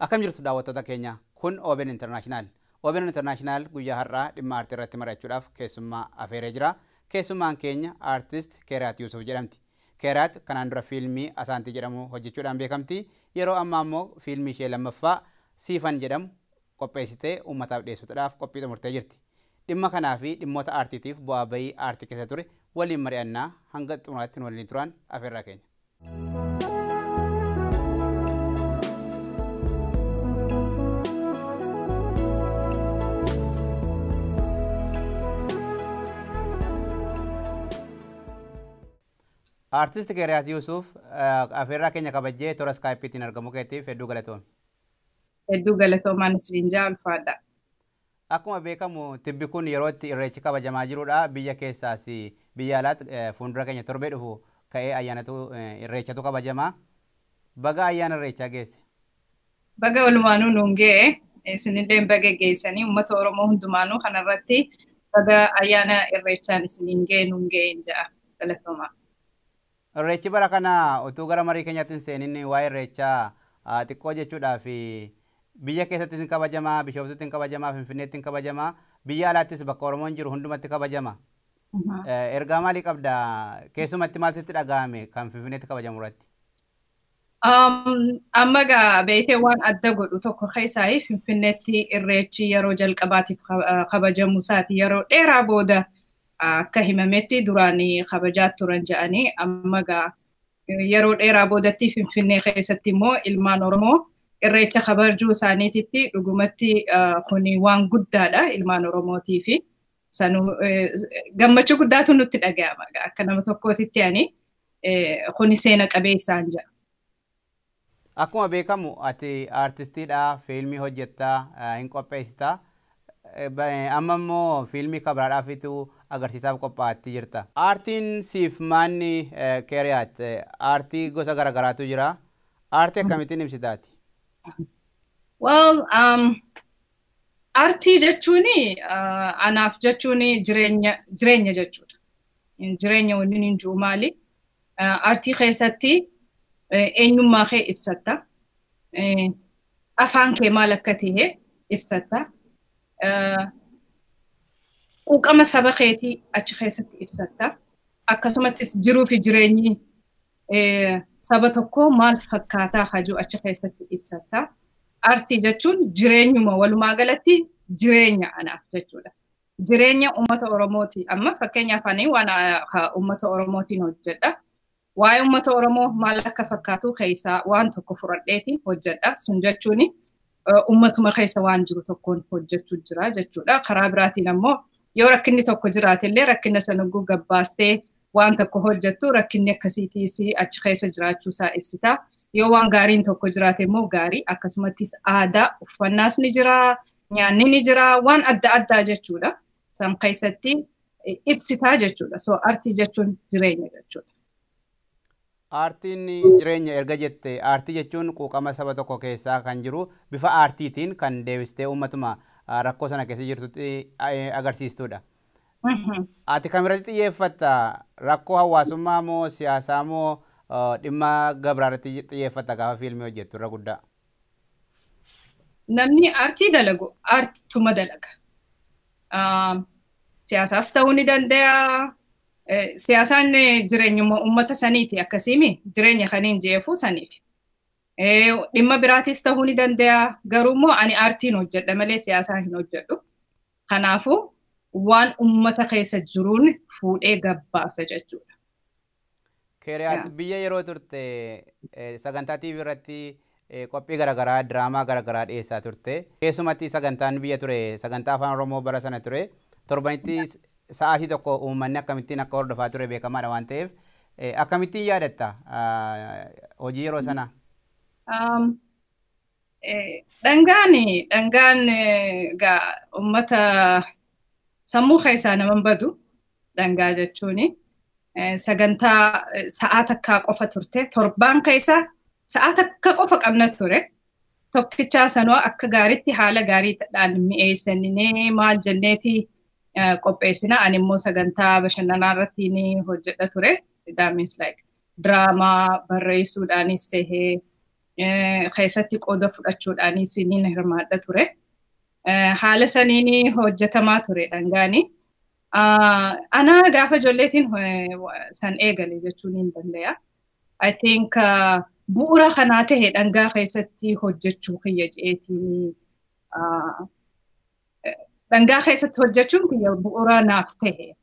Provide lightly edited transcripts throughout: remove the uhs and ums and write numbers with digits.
Akkam jirtu daawwattoota keenya, kun OBN International. OBN International guyyaa har'aa dhimma aartii irratti mari'achuudhaaf keessummaa afeeree jira. Keessummaan keenya aartist Keeriyaat Yuusuf jedhamti. Keeriyaat kanaan dura fiilmii Asaantii jedhamu hojjechuudhaan beekamti. Yeroo ammaa immoo fiilmii ishee lammaffaa Siifan jedhamu qopheessitee uummataaf dhiyeessuudhaaf qophii xumurtee jirti. Dhimma kanaa fi dhimmoota aartiitiif bu'aa bayii aartii keessa ture waliin mari'annaa hanga xumuraatti nu waliin turan afeerraa keenya. Aartist Keeriyaat Yuusuf, afeerraa keenya kabajjee toora iskaayippiitiin argamuu keetiif hedduu galatoomi. Hedduu galatoomaan isiniin jaa, ulfaadha. Akkuma beekamu tibbi kun yeroo itti irreechi kabajamaa jirudha. Biyya keessaas biyya alaatti fuuldura keenya torbee dhufu ka'ee ayyaanatu irreechatu kabajama. Baga ayyaana irreechaa geesse. Baga walumaanuu nuun ga'e, isinillee baga geessanii, uummata Oromoo hundumaanuu kanarratti baga ayyaana irreechaan isiniin ga'e nuun ga'een ja'a, galatoomaa. Irreechi bara kana, utuu gara marii keenyaatti hin seenin waa'ee irreechaa xiqqoo jechuudhaaf, biyya keessattis hin kabajamaa, Bishooftutti hin kabajamaa, Finfinneetti hin kabajamaa, biyya alaattis bakka Oromoon jiru hundumatti kabajama. Ergaa maalii qabda? Keessumatti maal sitti dhaga'ame kan Finfinneetti kabajamu irratti? Amma gaa beektee, waan adda godhu tokko keessaa Finfinneetti irreechi yeroo jalqabaatiif kabajamuu isaati, yeroo dheeraa booda. Akka himametti duraan kabajaa turan jedhanii, amma gaa yeroo dheeraa boodatti Finfinnee keessatti immoo ilmaan Oromoo irreecha kabajuu isaaniititti dhugumatti kuni waan guddaadha ilmaan Oromootiifi. Sanuu gammachuu guddaatu nutti dhaga'ama akka nama tokkootitti, ani kuni seena qabeessaan jedha. Akkuma beekamu ati aartistiidha, fiilmii hojjettaa, hin qopheessitaa. Amma immoo fiilmii kabiraadhaafitu agarsiisaaf qophaa'aatti jirta. Aartiin siif maanni, Keeriyaat? Aartii gosa garaagaraatu jira. Aartii akkamittiin ibsitaati? Well, aartii jechuun anaaf jechuun jireenya, jireenya jechuudha. Jireenya wanni hin jiru maali? Aartii keessatti eenyummaa kee ibsatta. Afaan kee maal akka ta'e ibsatta. Quuqama saba keetii achi keessatti ibsatta. Akkasumattis jiruu fi jireenyi saba tokkoo maal fakkaataa hajuu achi keessatti ibsatta. Aartii jechuun jireenyuma, walumaa galatti jireenya anaaf jechuudha. Jireenya uummata Oromooti. Amma fakkeenyaaf ani waan uummata Oromootiin hojjedha. Waa'ee uummata Oromoo maal akka fakkaatu keessaa waan tokko fudhadheetiin hojjedha. Sun jechuun uummatuma keessa waan jiru tokkoon hojjechuu jira jechuudha. Karaa biraatiin ammoo yoo rakkinni tokko jiraate illee, rakkina sana gabbaastee waan tokko hojjettu, rakkinni akkasiitiis achi keessa jiraachuu isaa ibsita. Yoo waan gaariin tokko jiraate immoo gaarii, akkasumattis aadaa uffannaas ni jira, nyaanni ni jira, waan adda addaa jechuudha. San keessatti ibsitaa jechuudha. So aartii jechuun jireenya jechuudha. Aartiin jireenya erga jette, aartii jechuun quuqama saba tokko keessaa kan jiru bifa aartiitiin kan deebistee uummatuma rakkoo sana keessa jirtutti agarsiistudha. Ati kamirratti xiyyeeffatta? Rakkoo hawaasummaa moo siyaasaa moo dhimma gabraa irratti xiyyeeffatta gaafa fiilmii hojjettu irra guddaa? Namni aartii dalagu aartituma dalaga. Siyaasaas ta'uu ni danda'a. Siyaasaan jireenyuma uummata saniiti, akkasiimi jireenya kaniin jeefu saniif. Dhimma biraatis ta'uu ni danda'a. Garuu immoo ani aartiin hojjedha malee siyaasaa hin hojjedhu. Kanaafuu waan uummata keessa jiruun fuudhee gabbaasa jechuudha. Keeriyaat, biyya yeroo turte sagantaa TV irratti qophii garaagaraa, diraamaa garaagaraa dhiyeessaa turte. Keessumatti sagantaan biyya ture, sagantaa afaan Oromoo bara sana ture. Torbanitti sa'aatii tokko uummanni akkamittiin akka hordofaa ture beekamaadha waan ta'eef, akkamittiin yaadatta hojii yeroo sanaa? Dhangaan gaa uummata sammuu keessaa nama badu dhangaa jechuuni. Sagantaa sa'aa takkaa qofa turte, torbaan keessa sa'aa takka qofa qabna ture. Tokkichaa sanoo akka gaariitti haala gaariidhaan mi'eessinee maal jenneeti qopheessina. Ani immoo sagantaa bashannanaa irratti ni hojjedha ture. That means like diraamaa barreessuudhaanis tahee Keessatti qooda fudhachuudhaanis ni hirmaadha ture. Haala saniin hojjetamaa ture dhangaani. Ana gaafa ijoolleetiin san eegale jechuun hin danda'a. I think bu'uura kanaa tahe dhangaa keessatti hojjechuu kiyya je'eetiin, dhangaa keessatti hojjechuun kiyya bu'uura naaf tahe.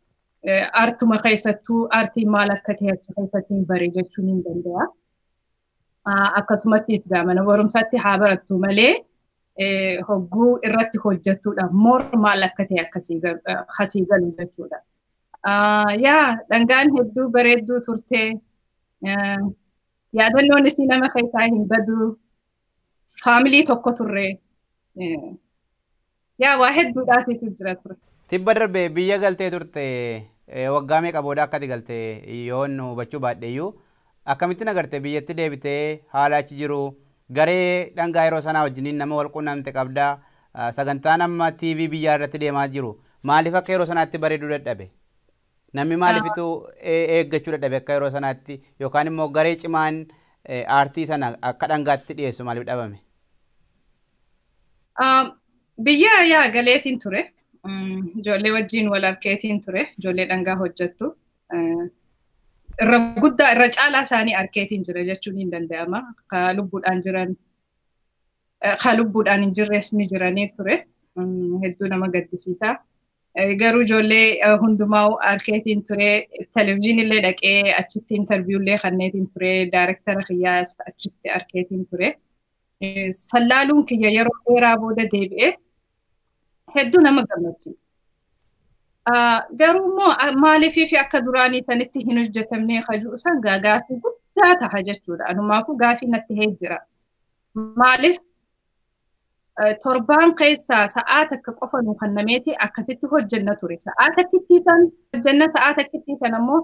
Artuma keessattuu artiin maal akka ta'e achi keessatti hin bare jechuun hin danda'a. Akkasumattis mana barumsaatti haa barattu malee, hogguu irratti hojjettuudha. More maal akka ta'e akkasii galu jechuudha. Yaa, dhangaan hedduu bareedduu turte. Yaadannoon isii nama keessaa hin badu. Family tokko turre. Yaa, waa hedduudhaatiitu jira ture. Tibba darbe biyya galtee turte. Waggaa meeqa booda akkati galte yoon hubachuu baadheeyyuu, akkamittiin agarte biyyatti deebitee haala achi jiru? Garee dhangaa yeroo sanaa wajjiniin nama wal quunnamte qabdaa? Sagantaan amma TV biyyaa irratti deemaa jiru maaliif akka yeroo sanaatti bareeduu dadhabe? Namni maaliifitu eeggachuu dadhabe akka yeroo sanaatti, yookaan immoo garee cimaan aartii sana akka dhangaatti dhiyeessu maaliif dhabame? Biyya yaa galeetiin ture. Ijoollee wajjin wal arkeetiin ture. Ijoollee dhangaa hojjettu. Irra guddaa, irra caalaa isaanii arkeetiin jira jechuun hin danda'ama. Ka lubbuudhaan jiran, ka lubbuudhaan hin jirres ni jiranii ture. Hedduu nama gaddisiisa. Garuu ijoollee hundumaa arkeetiin ture. Televizyiinillee dhaqee achitti interview llee kanneetiin ture. Director kiyyaas achitti arkeetiin ture. Sallaaluun kiyya yeroo dheeraa booda deebi'ee hedduu nama gammachiisa. Garuu immoo maaliifii fi akka duraanii sanitti hin hojjetamne hajuu san gaafii guddaa taha jechuudha. Anumaafuu gaafii natti hee jira. Maaliif torbaan keessaa sa'aa takka qofa nu kennameeti akkasitti hojjenna ture? Sa'aa takkittii san hojjenna, sa'aa takkittii san ammoo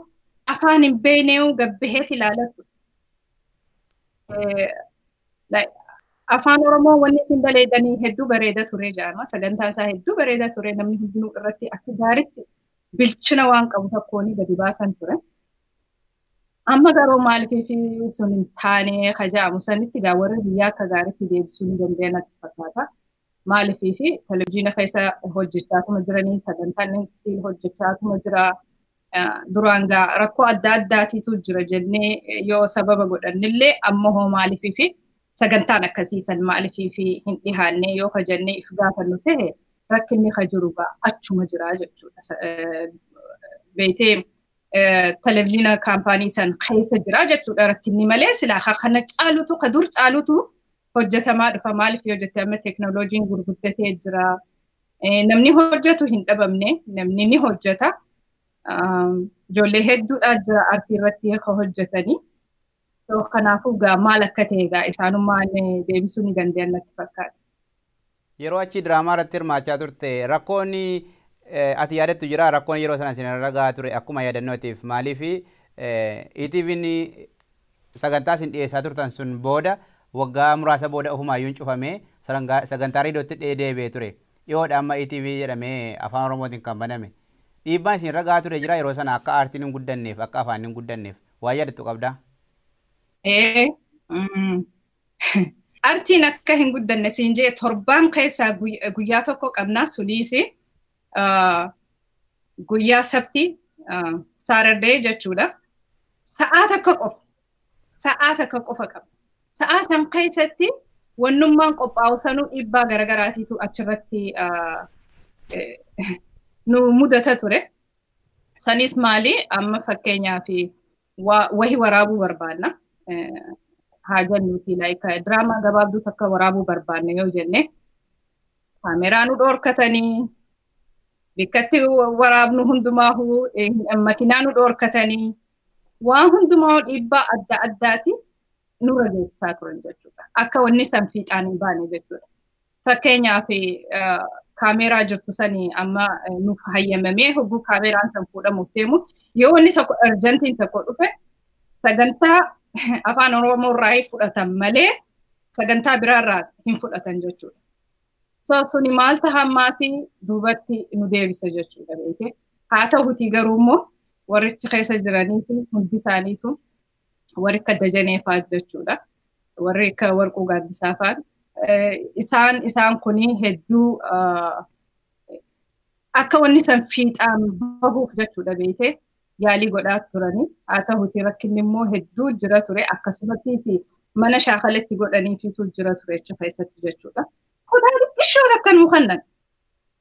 afaan hin beekneewu gabbaheeti ilaala ture. Afaan Oromoo wanni isin baleedanii hedduu bareeda ture jedhama. Sagantaan isaa hedduu bareeda ture. Namni hundinuu irratti akka gaariitti bilchina waan qabu tokkoon gadi baasan ture. Amma garuu maaliif sun hin taane kaja'amu sanitti gaa warri biyyaa akka gaariitti deebisuu ni danda'an natti fakkaata. Maaliif televizyiina keessa hojjechaatuma jiranii, sagantaan still hojjechaatuma jira. Duraan gaa rakkoo adda addaatiitu jira jennee yoo sababa godhannillee, amma hoo maaliif sagantaan akkasiisan maaliif hin dhihaanne yoo ka jennee if gaafannu ta'e, rakkinni ka jiru gaa achuma jira jechuudha. Beetee televizyiina company san keessa jira jechuudha rakkinni malee, silaa kana caalutu, ka dur caalutu hojjetamaa dhufa. Maaliif yoo jette, amma teeknooloojiin gurguddatee jira. Namni hojjetu hin dhabamne, namni ni hojjeta. Ijoollee hedduudha jira artii irratti ka hojjetanii. Kanaafuu gaa maal akka ta'e gaa isaanummaan deebisuu ni danda'an natti fakkaata. Yeroo achi diraamaa irratti hirmaachaa turte, rakkoon ati yaadattu jira? Rakkoon yeroo sana isin irra gahaa ture akkuma yaadannootiif, maaliif ETV'n sagantaa isin dhiyeessaa turtan sun booda waggaa muraasa booda ofumaayyuu cufamee sagantaa reediyootti deebi'ee ture. Dhiyoodha amma ETV jedhamee afaan Oromootiin kan baname. Dhiibbaan isin irra gahaa ture jira yeroo sana, akka aartiin hin guddanneef, akka afaan hin guddanneef waa yaadattu qabdaa? Artiin akka hin guddanne siin jee, torbaan keessaa guyyaa tokko qabna, suniis guyyaa sabti, Saturday jechuudha. Sa'aa takka qofa. Sa'aa takka qofa qabna. Sa'aa san keessatti wannummaan qophaa'u sanuu dhiibbaa garagaraatiitu achirratti nu mudata ture. Sanis maali, amma fakkeenyaaf wahi waraabuu barbaanna. Haa jennuuti, like diraamaa gabaabduu takka waraabuu barbaanna yoo jenne, kaameraa nu dhoorkatanii, bikkatti waraabnu hundumaahuu makinaa nu dhoorkatanii, waan hundumaa dhiibbaa adda addaati nurra geessisaa turan jechuudha. Akka wanni san fiixaan hin baane jechuudha. Fakkeenyaaf kaameraa jirtu sani amma nuuf hayyamamee hogguu kaameraan san fuudhamuuf deemu, yoo wanni tokko urgent iin tokko dhufe, sagantaa afaan Oromoo irraa fudhatan malee sagantaa biraarraa hin fudhatan jechuudha. So suni maal ta'a, ammaasii duubatti nu deebisa jechuudha beekee. Haa ta'utii garuu immoo warrichi keessa jiraniis hundi isaaniitu warri akka Dajaneefaa jechuudha. Warri akka Warquu Gaaddisaa fa'aan. Isaan kuni hedduu akka wanni san fiixaan bahuuf jechuudha beekee yaalii godhaa turanii. Haa ta'uutii rakkinni immoo hedduu jira ture. Akkasumattis mana shaakalatti godhaniitu jira ture achi keessatti jechuudha. Kutaa xiqqishoo takka nuu kennan.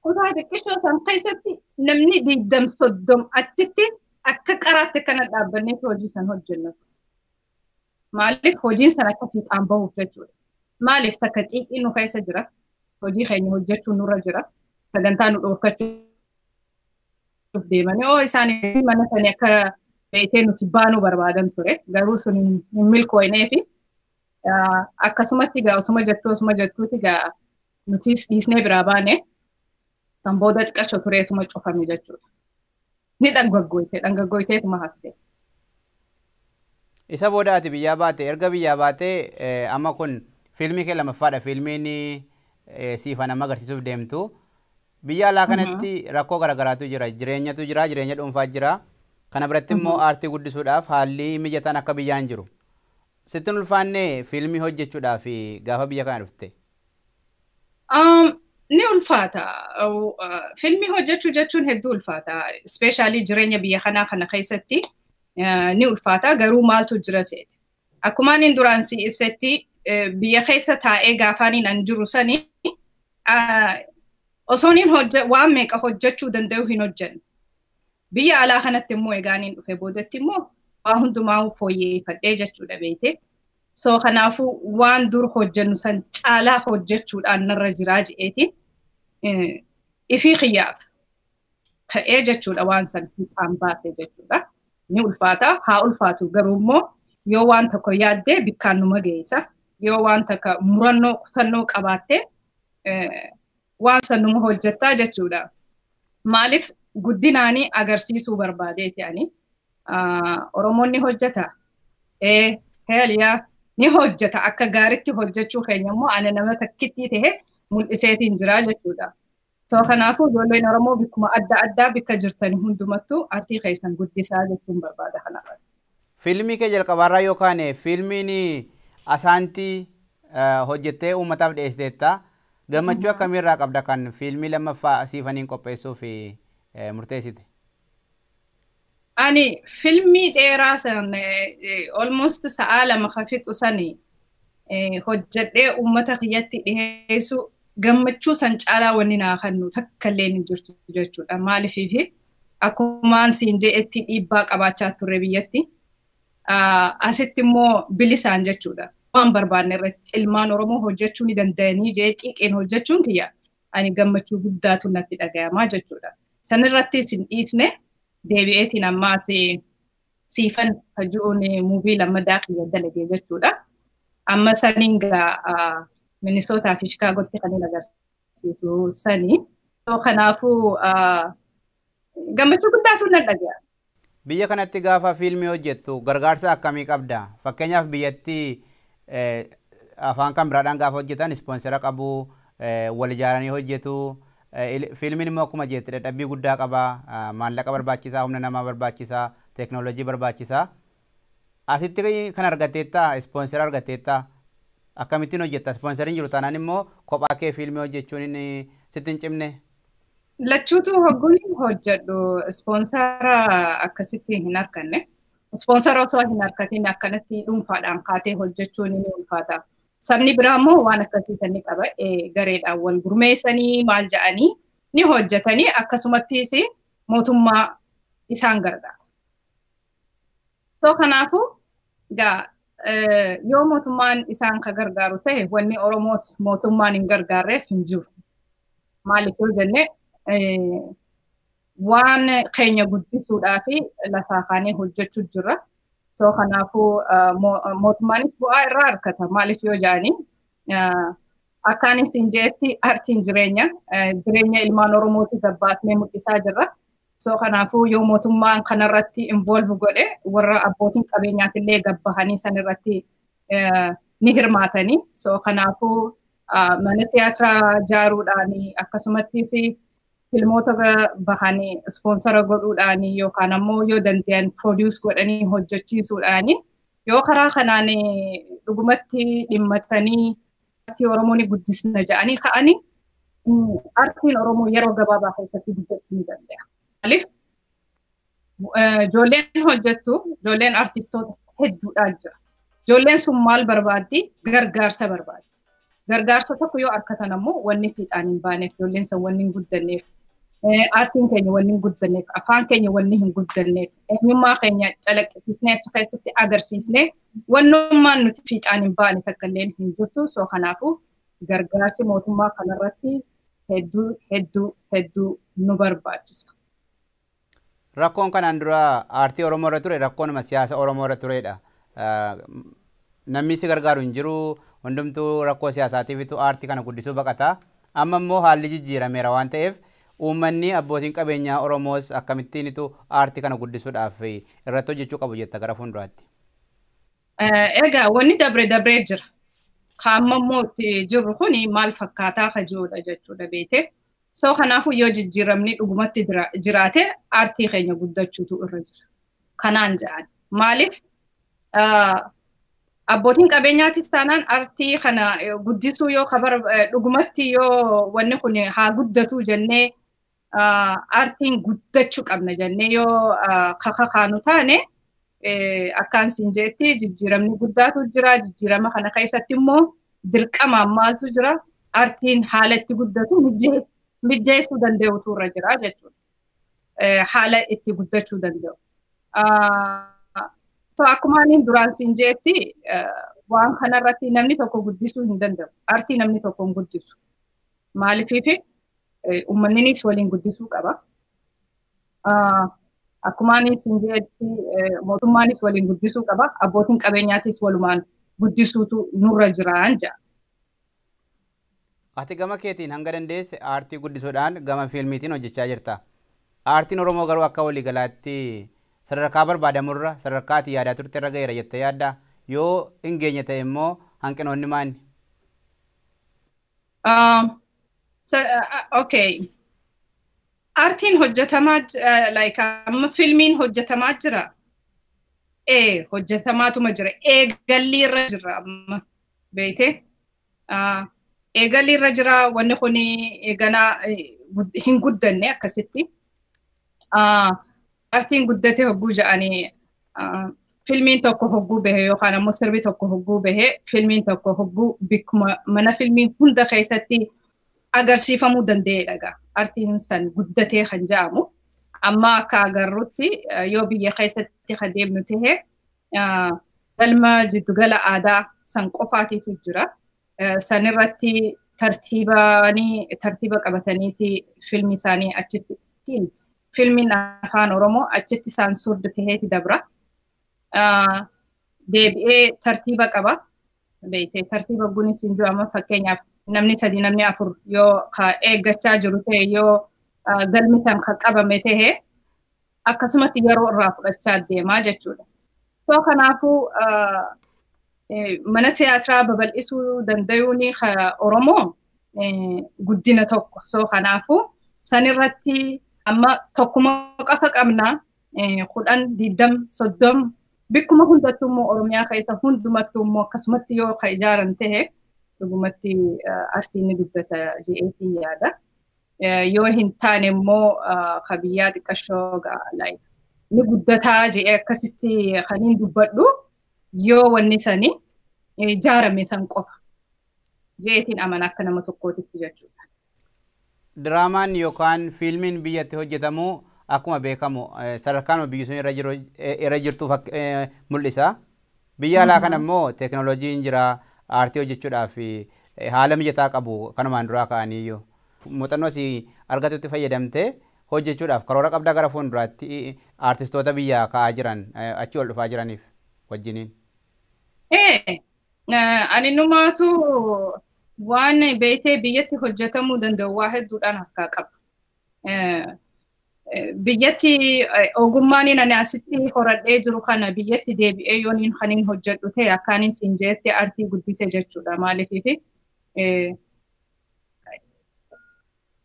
Kutaa xiqqishoo san keessatti namni 20-30 achitti akka qaraatti akkana dhaabbanneetu hojii san hojjennu. Maaliif hojiin san akka fiixaan bahuuf jechuudha. Maaliif takka xiiqiin nu keessa jira. Hojii keenya hojjechuun nurra jira. Sagantaa nu dhorkachuuf deemanii oo isaan mana sanii akka beektee nuti baanuu barbaadan ture. Garuu sun hin milkooyneefi akkasumatti egaa osuma jettuu osuma jettuuti egaa nutis dhiisnee biraa baane san booda xiqqasho tureetuma cufame jechuudha. Ni dhangaggoyte dhangaggoyteetuma hafte. Isa booda ati biyyaa baate, erga biyyaa baate amma kun fiilmii kee lammaffaadha, fiilmiin siifan amma agarsiisuuf deemtu. Biyya alaa kanatti rakkoo garaagaraatu jira, jireenyatu jira, jireenya dhuunfaa jira. Kana biratti immoo aartii guddisuudhaaf haalli mijataan akka biyyaan jiru. Sitti hin ulfaanne fiilmii hojjechuudhaaf gaafa biyya kana dhufte? Ni ulfaata. Fiilmii hojjechuu jechuun hedduu ulfaata. Especially jireenya biyya kanaa kana keessatti ni ulfaata. Garuu maaltu jira seete? Akkuma inni duraan si ibsetti biyya keessa taa'ee gaafaaniin an jiru sani osoon waan meeqa hojjechuu danda'u hin hojjenne. Biyya alaa kanatti immoo egaaniin dhufe boodatti immoo waa hundumaa fooyyeffadhee jechuudha beekte. So kanaafuu waan dur hojjennu san caalaa hojjechuudhaan narra jiraa je'eetiin ifii xiyyaaf ka'ee jechuudha waan san fiixaan baase jechuudha. Ni ulfaata, haa ulfaatu, garuu immoo yoo waan tokko yaaddee bikkaan numa geessa. Yoo waan takka murannoo kutannoo qabaattee waan san numa hojjettaa jechuudha. Maaliif guddinaanii agarsiisuu barbaadeeti ani. Oromoon ni hojjeta. Heeliyaa ni hojjeta, akka gaariitti hojjechuu keenya immoo ani nama takkittii ta'e mul'iseetiin jira jechuudha. So kanaafuu ijoolleen Oromoo bikkuma adda addaa bikka jirtan hundumattuu aartii keessan guddisaa jechuun barbaada kanarratti. Fiilmii kee jalqabaarraa yookaan fiilmiin Asaantii hojjettee uummataaf dhiyeessiteetta. Gammachuu akkamiirraa qabda kan fiilmii lammaffaa siifaniin qopheessuuf murteessite? Ani fiilmii dheeraa san almost sa'a 2 ka fixu sani hojjedhee uummata kiyyatti dhiyeessu gammachuu san caalaa wanni naa kennu takka illee hin jirtu jechuudha. Maaliifi akkumaan siin je'etti dhiibbaa qabaachaa turre biyyatti. Asitti immoo bilisaan jechuudha. Waan barbaanne irratti ilmaan Oromoo hojjechuu ni danda'anii jee xiiqeen hojjechuun kiyya ani gammachuu guddaatu natti dhagayamaa jechuudha. Sanirrattis hin dhiisne, deebi'eetiin ammaas siifan hajuun movie lammadaa kiyya dalagee jechuudha. Amma saniin gaa Minisootaa fi Shikaagootti kan inni agarsiisu sanii. Kanaafuu gammachuu guddaatu na dhagaya. Biyya kanatti gaafa fiilmii hojjettu gargaarsa akkamii qabda? Fakkeenyaaf biyyatti afaan kan biraadhaan gaafa hojjetan sponsor qabu, wal ijaaranii hojjetu. Fiilmiin immoo akkuma jette dadhabbii guddaa qaba. Maallaqa barbaachisaa, humna namaa barbaachisaa, teeknooloojii barbaachisaa. Asitti kan argatteetta, sponsor argatteetta, akkamittiin hojjetta? Sponsoriin jiru taanaan immoo kophaa kee fiilmii hojjechuun sitti hin cimne? Lachuutu hogguun hojjedhu sponsor akkasitti hin arganne. Sponsor osoo hin argatin akkanatti dhuunfaadhaan kaatee hojjechuun ni ulfaata. Sabni biraa immoo waan akkasii ni qaba. Gareedhaan wal gurmeessanii maal jedhanii ni hojjetanii, akkasumattis mootummaa isaan gargaara. So kanaafuu gaa yoo mootummaan isaan ka gargaaru ta'e wanni Oromoos mootummaan hin gargaarreef hin jiru. Maaliif yoo jenne waan keenya guddisuudhaa fi lafaa kaanee hojjechuu jirra. So kanaafuu mootummaanis bu'aa irraa argata. Maaliif yoo jedhanii akkaan isin jeetti artiin jireenya ilmaan Oromooti gabbaasnee mul'isaa jirra. So kanaafuu yoo mootummaan kanarratti involve godhe warra abbootiin qabeenyaatillee gabbahanii sanirratti ni hirmaatanii. So kanaafuu mana tiyaatiraa ijaaruudhaan akkasumattis filmoota bahanii sponsor godhuudhaan yookaan ammoo yoo danda'an produce godhanii hojjechiisuudhaan Yoo karaa kanaan dhugumatti dhimmatanii aartii Oromoo ni guddisna jedhanii ka'anii aartiin Oromoo yeroo gabaabaa keessatti guddachuu ni danda'a. Maaliif ijoolleen hojjettu ijoolleen aartistoota hedduudhaan jira. Ijoolleen sun maal barbaaddi? Gargaarsa barbaaddi. Gargaarsa tokko yoo argatan ammoo wanni fiixaan hin baaneef ijoolleen sun wanni hin guddanneef aartiin keenya wanni hin guddanneef afaan keenya wanni hin guddanneef eenyummaa keenya calaqqisiisnee achi keessatti agarsiisnee wannummaan nuti fiixaan hin baane takka illee hin jirtu. So kanaafuu gargaarsi mootummaa kanarratti hedduu hedduu hedduu nu barbaachisa. Rakkoon kanaan dura aartii Oromoo irra ture rakkoonuma siyaasa Oromoo irra turedha. Namni si gargaaru hin jiru hundumtuu rakkoo siyaasaatiifitu aartii kana guddisuu baqata. Amma immoo haalli jijjiirameera waan ta'eef uummanni abbootiin qabeenyaa Oromoos akkamittiinitu aartii kana guddisuudhaaf irratti hojjechuu qabu jetta gara fuulduraatti. Egaa wanni dabre dabree jira. Amma immoo itti jirru kuni maal fakkaataa ka jirudha jechuudha beekte. So kanaafuu yoo jijjiiramni dhugumatti jiraate aartii keenya guddachuutu irra jira. Kanaan jedhan. Maaliif abbootiin qabeenyaatis taanaan aartii kana guddisuu yoo dhugumatti yoo wanni kun haa guddatu jennee aartiin guddachuu qabna jennee yoo kakaanu taane akkaan siin jeetti jijjiiramni guddaatu jira. Jijjiirama kana keessatti immoo dirqamaan maaltu jira? Aartiin haala itti guddatu mijeessuu danda'utu irra jira jechuudha. Haala itti guddachuu danda'u. Akkuma ani duraan siin jeetti waan kanarratti namni tokko guddisuu hin danda'u. Aartii namni tokko hin guddisu. Maaliifiif uummanninis waliin guddisuu qaba. Akkuma ani siin jeetti mootummaanis waliin guddisuu qaba. Abbootiin qabeenyaatis walumaan guddisuutu nurra jiraan jedha. Ati gama keetiin hanga dandeesse aartii guddisuudhaan gama fiilmiitiin hojjechaa jirta. Aartiin Oromoo garuu akka waliigalaatti sadarkaa barbaadamurra sadarkaa ati yaadaa turte irra gaheera jettee yaaddaa? Yoo hin geenye ta'e immoo hanqinoonni maali? Okay. Aartiin hojjetamaa like amma fiilmiin hojjetamaa jira. Hojjetamaatuma jira. Eegalli irra jira amma beekte. Eegalli irra jira wanni kun ganaa hin guddanne akkasitti. Aartiin guddate hogguu jedhanii filmiin tokko hogguu bahe yookaan ammoo sirbi tokko hogguu bahe filmiin tokko hogguu bikkuma mana filmii hunda keessatti agarsiifamuu danda'edha. Aartiin san guddatee kan jedhamu. Amma akka agarrutti yoo biyya keessatti kan deemnu ta'e galma jiddugala aadaa san qofaatiitu jira. Sanirratti tartiiba qabataniiti filmi isaanii achitti still filmiin afaan Oromoo achitti saansuurd taheeti dabra. Deebi'ee tartiiba qaba. Beektee tartiiba kunis hin jiru amma fakkeenyaaf namni sadi namni afur yoo ka eeggachaa jiru ta'e yoo galmi san ka qabame ta'e akkasumatti yeroo irraa fudhachaa deemaa jechuudha. So kanaafuu mana tiyaatiraa babal'isuu danda'uun Oromoo guddina tokko. So kanaafuu sanirratti amma tokkuma qofa qabna 10, 20, 30 bikkuma hundattuu immoo Oromiyaa keessa hundumattuu immoo akkasumatti yoo ka ijaaran ta'e dhugumatti aartiin ni guddata jedheetiin yaada. Yoo hin taane immoo ka biyyaa xiqqashoo ni guddataa jedhee akkasitti kan hin dubbadhu yoo wanni sani ijaarame san qofa jedheetiin amana akka nama tokkootitti jechuudha. Diraamaan yookaan fiilmiin biyyatti hojjetamu akkuma beekamu sadarkaan biyyi sun irra jirtu mul'isa. Biyya alaa kana immoo teekinooloojiin jira aartii hojjechuudhaaf haala mijataa qabu kanumaan duraa ka'aniyyuu. Muuxannoo si argatutti fayyadamtee hojjechuudhaaf karoora qabdaa gara fuulduraatti aartistoota biyyaa ka'aa jiran achi ol dhufaa jiraniif wajjiniin. Ani numaatu waan beektee biyyatti hojjetamuu danda'u waa hedduudhaan harkaa qaba. Biyyatti ogummaan ani asitti horadhee jiru kana biyyatti deebi'ee yoon kan hin hojjedhu ta'e akkaan siin jeetti aartii guddise jechuudha. Maaliif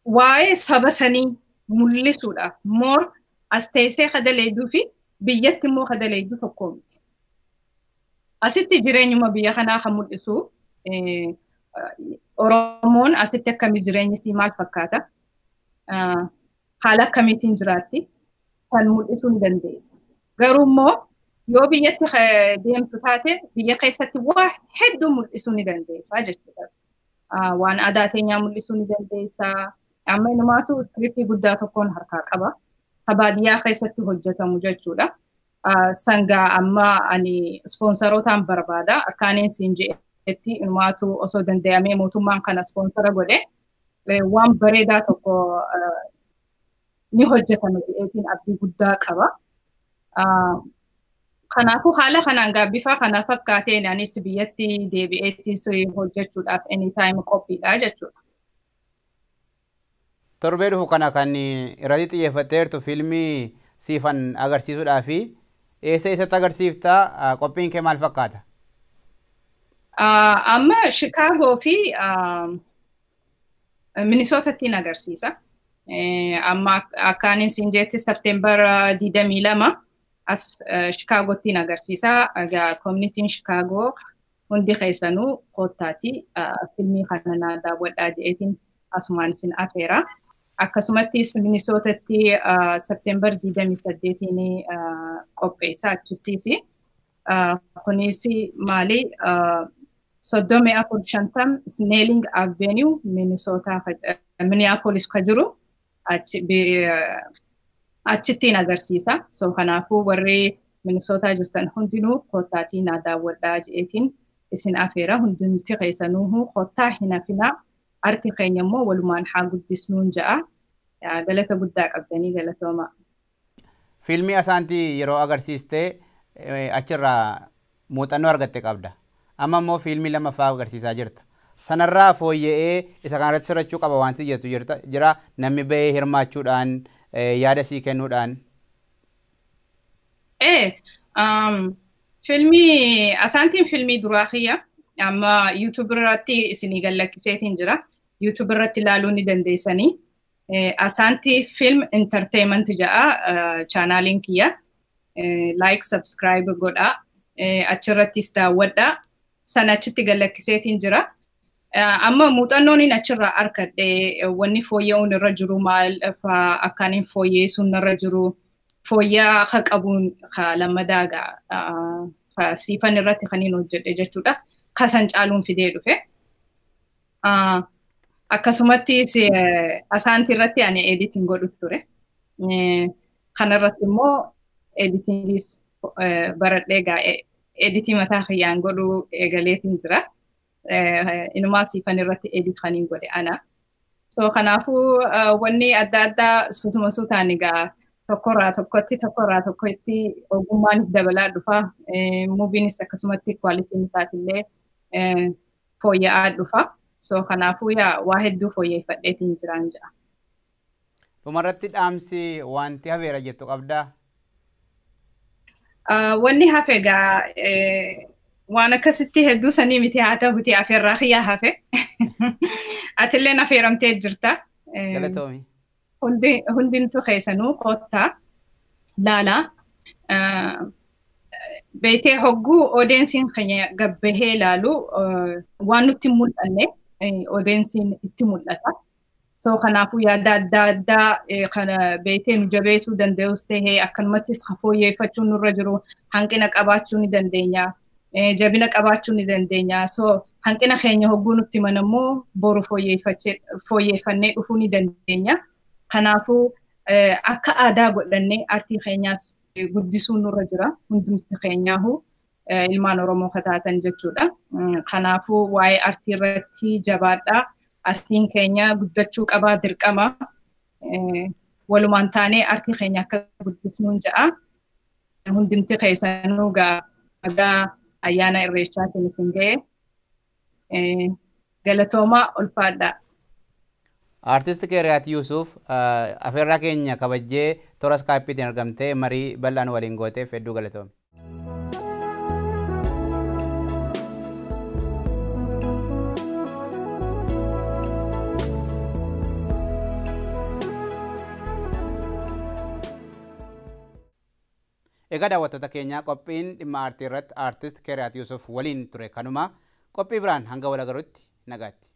waa'ee saba sanii mul'isuudha. Moor as teessee kadaleeduu fi biyyatti immoo kadaleeduu tokko miti. Asitti jireenyuma biyya kanaa kan mul'isu Oromoon asitti akkamii jireenyi isii maal fakkaata? Haala akkamiitiin jiraatti? Kan mul'isuu ni dandeessa. Garuu immoo yoo biyyatti deemtu taate biyya keessatti waa hedduu mul'isuu ni dandeessa jechuudha. Waan aadaa teenyaa mul'isuu ni dandeessa. Amma inumaatu iskiriptii guddaa tokkoon harkaa qaba. Ka baadiyyaa keessatti hojjetamu jechuudha. Sangaa amma ani ispoonsarotaan barbaada. Akka ani siin jedhetti inumaatu osoo danda'amee mootummaan kana ispoonsara godhe waan bareedaa tokko ni hojjetama jedheetiin abdii guddaa qaba. Kanaafuu haala kanaan bifa kana fakkaateen anis biyyatti deebi'eettis hojjechuudhaaf anytime qophiidha jechuudha. Torbee dhufu kana kan irratti xiyyeeffatteertu fiilmii siifan agarsiisuudhaa fi eessa eessatti agarsiiftaa qophiin kee maal fakkaata? Amma Chicaagoo fi Minisootattiin agarsiisa. Amma akka ani siin jetti September 22 as Chicaagottiin agarsiisa. Egaa koominitiin Chicaagoo hundi keessanuu koottaati fiilmii kana naa daawwadhaa jedheetiin asumaan isin afeera. Akkasumattis Minisootatti September 28 qopheessa achittis. Kunis maali 3450 Snelling Avenue Minnesota Minneapolis ka jiru achittiin agarsiisa. So kanaafuu warri Minnesota jirtan hundinuu koottaatii naa daawwadhaa jedheetiin isin afeera. Hundumti keessanuu koottaa hin hafinaa. Arti keenya immoo walumaan haa guddisnuun ja'a. Galata guddaa qabdanii galatooma. Fiilmii asaantii yeroo agarsiistee achirraa muuxannoo argatte qabda. Amma immoo fiilmii lammaffaa agarsiisaa jirta. Sanarraa fooyya'ee isa kanarratti sirrachuu qaba wanti jettu jira namni bahee hirmaachuudhaan yaada sii kennuudhaan. Fiilmii asaantiin fiilmii duraa kiyya amma YouTube irratti isinii gallakkiseetiin jira. YouTube irratti ilaaluu ni dandeessanii. Asaantii Film Entertainment ja'a chaanaaliin kiyya. Like, subscribe godhaa. Achirrattis daawwadhaa. Sana achitti gallakkiseetiin jira. Amma muuxannoon inni achirraa argadhe wanni fooyya'uun irra jiru maal fa'aa akkaaniin fooyyeessuun irra jiru fooyya'aa ka qabuun ka lammadaa gaa siifan irratti kan inni hojjedhe jechuudha. Kasan caaluun fidee dhufe. Akkasumattis asaantii irratti ani editing godhu ture. Kanarratti immoo editingis baradhee gaa editii mataa kiyyaan godhu eegaleetiin jira. Inumaa siifan irratti edit kaniin godhe ana. So kanaafuu wanni adda addaa suutuma suutaan egaa tokkorraa tokkotti tokkorraa tokkotti ogummaanis dabalaa dhufa. Muuviinis akkasumatti kwaalitiin isaatillee fooyya'aa dhufa. So kanaafuu yaa waa hedduu fooyyeffadheetiin jiraan jedha. Dhumarratti dhaamsi wanti hafeera jettu qabdaa? Wanni hafe egaa waan akkasitti hedduu sanii miti haa ta'uti afeerraa kiyyaa hafe. Atilleen afeeramtee jirta. Galatoomi. Hundintu keessanuu koottaa laalaa. Beetee hogguu odeensiin keenya gabbahee laalu waan nutti hin mul'anne odeensiin itti mul'ata. So kanaafuu yaada adda addaa kana beetee nu jabeessuu danda'us tahee akkanumattis fooyyeffachuun nurra jiru hanqina qabaachuu ni dandeenya. Jabina qabaachuu ni dandeenya. So hanqina keenya hogguu nutti himan immoo boru fooyyeffannee dhufuu ni dandeenya. Kanaafuu akka aadaa godhannee artii keenyaas guddisuun nurra jira. Hundumti keenyaahu ilmaan Oromoo kataatan jechuudha. Kanaafuu waa'ee artii irratti jabaadhaa. Artiin keenya guddachuu qabaa dirqama. Walumaan taanee artii keenya akka guddisnuun ja'a. Hundumti keessanuu gaa ayyaana irreechaatiin isin ga'e. Galatoomaa ulfaadhaa. Artist Keeriyaat Yuusuf afeerraa keenya kabajjee toora iskaayippiitiin argamtee marii bal'aan waliin gooteef hedduu galatoomi. Egaa daawwattoota keenyaa, qophiin dhimma aartii irratti aartist Keeriyaat Yuusuf waliin ture kanuma. Qophii biraan hanga wal agarutti nagaatti.